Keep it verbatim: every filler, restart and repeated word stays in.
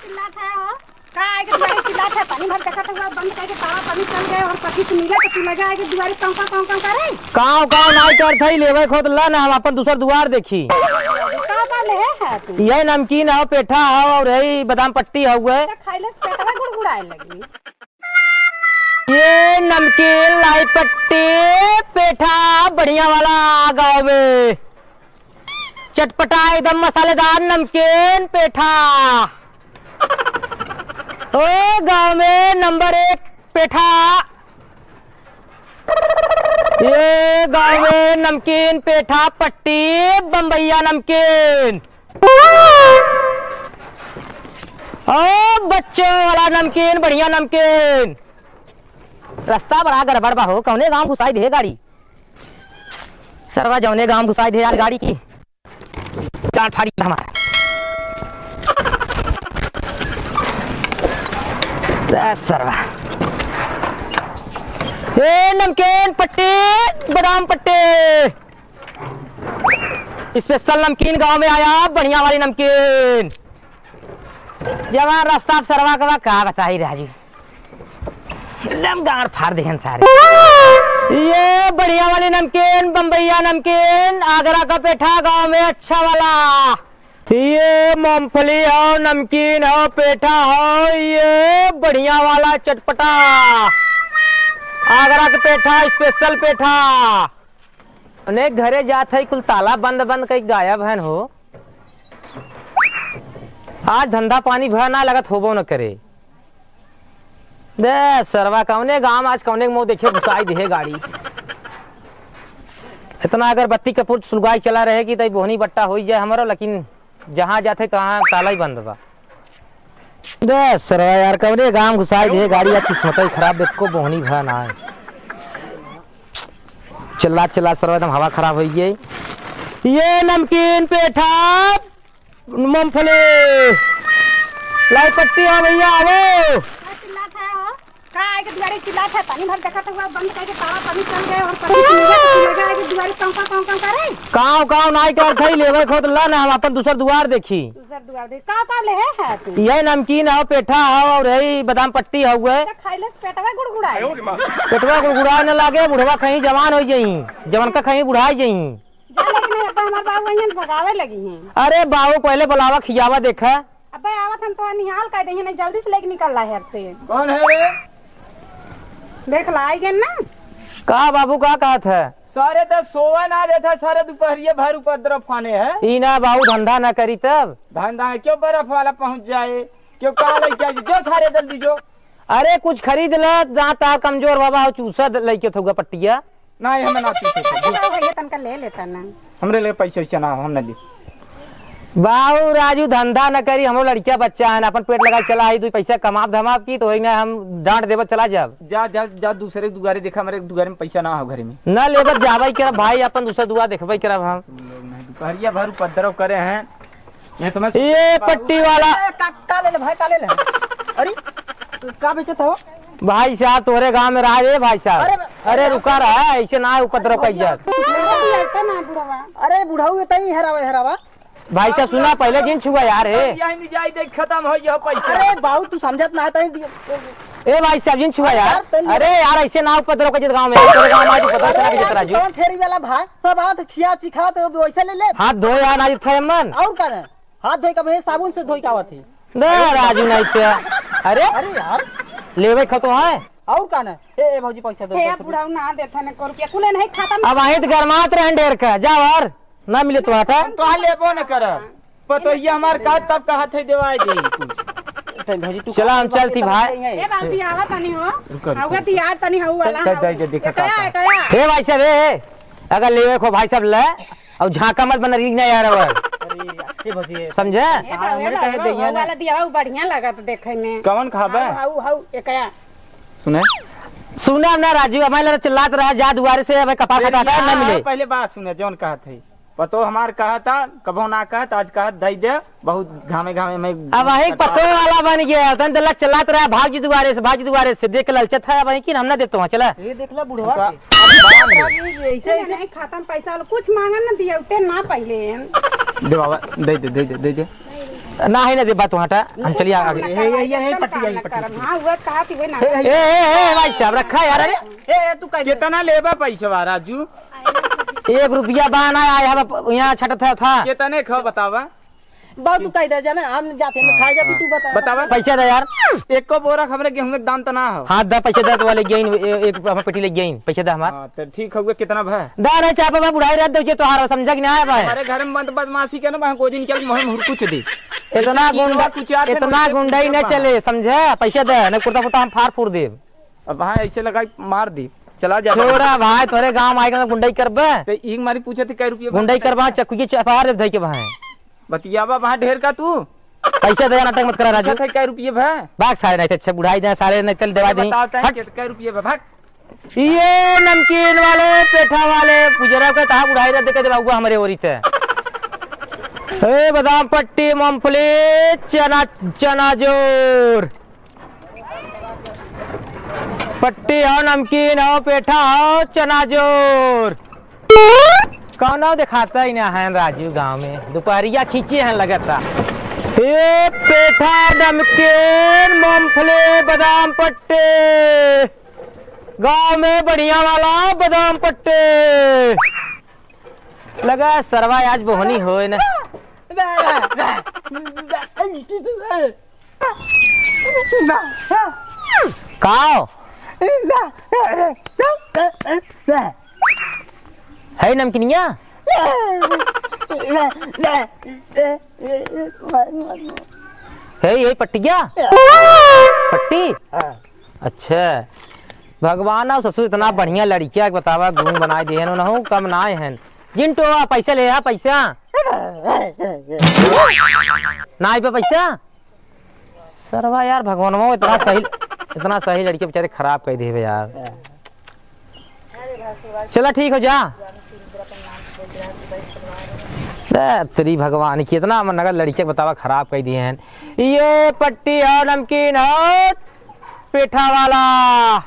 चिल्लात है हो? का आए के दुआरे चिल्लात है? पानी भर देखत हुआ, बंद करके ताला पानी चल गए और पति से मिले तो तू लगा आए के दुआरे कौं, कौं, कौं, कौं करे? काव, काव नाई करत है, लेवे खोत ला ना, हम अपन दूसर दुआर देखी। का, का ले है तू? ये नमकीन हो, पेठा हो और यही बादाम पट्टी हो गए। तो खाइले से पेटवा गुड़गुड़ाए लगी। ये नमकीन लाई पट्टी पेठा बढ़िया वाला गाँव में। चटपटा एकदम मसालेदार नमकीन पेठा। ओ गाँव में नंबर एक पेठा। ये गाँव में नमकीन पेठा पट्टी बम्बैया नमकीन। ओ बच्चों वाला नमकीन, बढ़िया नमकीन। रास्ता बड़ा गड़बड़ बा हो, कौने गाँव घुसाई दे गाड़ी? सरवा जौने गाँव घुसाई दे यार गाड़ी की। गाड़ फाड़ी हमार। ए सरवा। ए नमकीन पट्टी, बादाम पट्टी। स्पेशल नमकीन गांव में आया, बढ़िया वाली नमकीन। जवान रास्ता अब सरवा के बा, का बताई राजू, एकदम गाड़ फाड़ देहन सारे। ये बढ़िया वाली नमकीन, बम्बैया नमकीन, आगरा का पेठा गांव में अच्छा वाला। ये मूंगफली हो, नमकीन हो, पेठा हो, ये बढ़िया वाला चटपटा आगरा के पेठा, स्पेशल पेठा। अनेक घरे जात है, कुल ताला बंद बंद कई गायब हन हो। आज धंधा पानी भर ना लगत होबो न करे। दे सरवा कौने गांव आज कौने के मुंह देखे घुसाई देहे गाड़ी। इतना अगरबत्ती कपूर सुलगाई चला रहे कि तई बोहनी बट्टा होई जाए हमरो, लेकिन जहाँ जाते तहाँ ताला ही बंद बा। दे सरवा यार, कवने गांव घुसाई दे गाड़ी, या किस्मत ही खराब, एको बोहनी भरा ना है। चिल्ला चिल्ला सरवा एकदम हवा खराब होई गई। ये नमकीन पेठा मूंगफली लाई पट्टी हो भैया, आवो। का चिल्लात है हो? का आए के दुआरे चिल्लात है? पानी भर देखत हुआ, बंद करके ताला पानी चल गए और पति से मिले तो लगा आए के दुआरे कौं, कौं, कौं, कौं करे? काव, काव नाई करत है, लेवे खोत ला ना, हम अपन दूसर दुआर देखी। दूसर दुआर देख, काव, काव ले है, है तू? ये नमकीन हो, पेठा हो और यही बादाम पट्टी हो गए। तो खाइले से पेटवा गुड़गुड़ाए। पेटवा गुड़गुड़ाए न लागे, बुढ़वा कहीं जवान हो जाई, जवन का कहीं बुढ़ाई जाई। जा लेकिन अब हमार बाबू अइहन भगावे लगी हैं। अरे बाबू पहले बुलावा खियावा देखा। अबे आवत हन तो निहाल कर दे, नहीं जल्दी से लेके निकल ला हेर से। कौन है रे? देख ला आई गए ना। का बाबू का कहत है? सारे तो सोवा ना देता, सारे दोपहरिये भर उपद्रव फाने है। ई ना बाबू धंधा ना करी तब। धंधा क्यों बर्फ वाला पहुंच जाए, क्यों का लेके आई, जो सारे जल्दी जो। अरे कुछ खरीद ले, दांत आ कमजोर बाबा हो, चूसा द-, लेके थोगा पट्टिया। नहीं, हमें ना चूसे थे। अरे बाबू, भैया तनका ले लेता ना। हमरे लिए पैसा वैसा ना हो, हम ना ली। बाबू राजू धंधा न करी, हमरो लड़किया बच्चा है ना, अपन पेट लगाई चला आई, दो पैसा कमाब धमाब की तो वही ना हम डांट देबत चला जाब। जा, जा, जा, दूसरे दुआरे देखा, हमारे दुआरे में पैसा ना हो घरे में। ना लेबत जाबे करब भाई, अपन दूसरा दुआर देखबे करब हम। सुन लोग नहीं, दोपहरिया भर उपद्रव करे हैं, ये समझ ये पट्टी वाला। ए, का, का ले ले भाई, का ले ले? अरे, का बेचत हो? भाई साहब, तोरे गांव में रहा रे भाई साहब। अरे, अरे, रुका रहा, ऐसे ना उपद्रव कर जात। अरे, बुढ़ऊ, ऐसे ना बुढ़वा। अरे, बुढ़ऊ, ये तनी हरावा, हरावा। भाई साहब, सुना, पहले जिन छुआ यार, हे। यही नहीं जाई, देख, खत्म हो गया पैसा। अरे, बाबू, तू समझत ना, तनी दियो। ए भाई साहब, जिन छुआ यार। यार, तनी अरे यार, ऐसे ना उपद्रव कर जात गांव में, तोरे गांव में आज उपद्रव चला के जात राजू। कौन फेरी वाला भाई? सब आवत खिया चिखावत वैसे ले ले। हाथ धो यार, आज थे मन। और का ना? हाथ धोई का भैया साबुन से धोई का आवत ही। ना राजू नहीं तो। अरे अरे यार। लेवे खतो है। और का ना? ए, ए भौजी पैसा दो, हे दस रुपया। बुढ़ऊ ना देत है ना को रुपया, कुले नहीं खत्म। अब आहित गरमात रहन ढेर का, जाओ यार, ना मिले तो हटा। हम कहाँ लेबो न करब? पतोहिया हमार का तब कहा थे देवाए दे कुछ। तो भौजी तू चला, हम चलती भाई। ए बाबूजी, आवा तनी हो। रुका, रुका, आवा रुका। दिया तनी हऊ वाला दे, दे, हऊ। दे, दे, दिखा एकया, का। एकया। हे भाई साहब, ए, ए, अगर लेवे को भाई साहब ले, और झांका मत बना, रीग ना यार, और। अरे, ए भौजी, समझे? ए हाँ, बाबू, हमरे ए कहे बाबू, दैया वो ना। वाला दिया, वो बढ़िया लागत देखे में। कवन खाबे? हऊ, हऊ, हऊ, एकया। सुने? सुने ना राजू, हमारे लगे चिल्लात रहा, जा दुआरे से, हमें कपार ए, कटा ना मिले। पहले बात सुने, जौन कहत है। पतो हमार कहत, कबो ना कहत, आज कहत, दई दे, बहुत घामे घामे में अब वही पतो वाला बन गया, तन दला चिल्लात रहा, भाग जी दुआरे से, भाग जी दुआरे से, देख के ललचत है, अब वही कि हम ना देते हैं, चला। ये देख ला बुढ़वा का के। ऐसे, ऐसे नहीं खाता पैसा वाला, कुछ मांगन ना दिया, उते ना पहले। दे बाबा, दे दे, दे दे, दे दे। ना है ना देबा तो हटा, हम चलिए आगे। ये, ये, ये, ये पट्टी आई, पट्टी। हाँ, वो कहा थी, वो ना। ए, ए, ए, भाई साहब, रखा यार, अरे। ए, ए, तू कह दे। कितना लेबा पैसवा, राजू? एक रुपया बा ना आया, अब यहाँ छटत है था। कितने खा बतावा? बहुत तू कह दे, जाने, हम जाते हैं, खाए जाते, तू बता। बतावा। पैसा दे यार। एको बोरा हमरे गेहूं के दाम तो ना हो। हाँ, दे पैसा दे, तो वाले गइन, ए-, एक हमार पेटी ले गइन, पैसा दे हमार। हाँ, तो ठीक हउए, कितना भा? दे रे चापा, मैं बुढ़ाई रहत दउचे तोहार, समझा कि ना आया भाई? हमारे घर में बंद बदमाशी के ना, वहाँ गोजिन के मुँह में हुरकुच दे। इतना गुंडा, कुछ याद है, इतना मुझे गुंडा ही कुछ ना याद चले, समझा? पैसा दे, नहीं कुर्ता फुर्ता हम फाड़ फूड़ देब। अब वहाँ ऐसे लगा के मार दी, चला जा। छोड़ा भाई, तोरे गाँव आएगा ना गुंडई करबे। ते ई मारी पूछे थे कै रुपये गुंडई करबा, चक्कू के चपार धई के भाई। बतियावा वहाँ ढेर का तू। पैसा दे, नाटक मत करा राजू। पूछे थे कै रुपये भा? बाग सारे नहीं थे, अच्छा बुढ़ाई दे, सारे नहीं तेल देवा दे। बताओ तैं हट। के-, कै रुपये भा, भाग। ये नमकीन वाले, पेठा वाले, पुजरा के तहा बुढ़ाई रहते के देवा हुआ हमरे ओरी ते। ए, बादाम पट्टी, मूंगफली, चना, चना जोर। पट्टी हो, नमकीन हो, पेठा हो, चना जोर। कौनो देखाता ही ना है राजू गाँव में, दुपहरिया खींचे हैं लगता। ए पेठा, नमकीन, मूंगफली, बादाम पट्टी, गाँव में बढ़िया वाला बादाम पट्टी। लगा सरवा आज बोहनी होए ना। काओ? है नमकीनिया? है यही पट्टिया? पट्टी? अच्छा। भगवान और ससुर इतना बढ़िया लड़किया के बतावा, गुण बनाए दिए हैं, उनहु कम ना हैं। जिन टोआ पैसा ले आ, पैसा। ना आई पे पैसा। सरवा यार, भगवानवा इतना सही, इतना सही लड़के बेचारे खराब कर देवे यार। चला ठीक हो जा। ए, तेरी भगवान की इतना मन नगर लड़के बतावा खराब कर दिए हैं। ये पट्टी हो, नमकीन हो, पेठा वाला।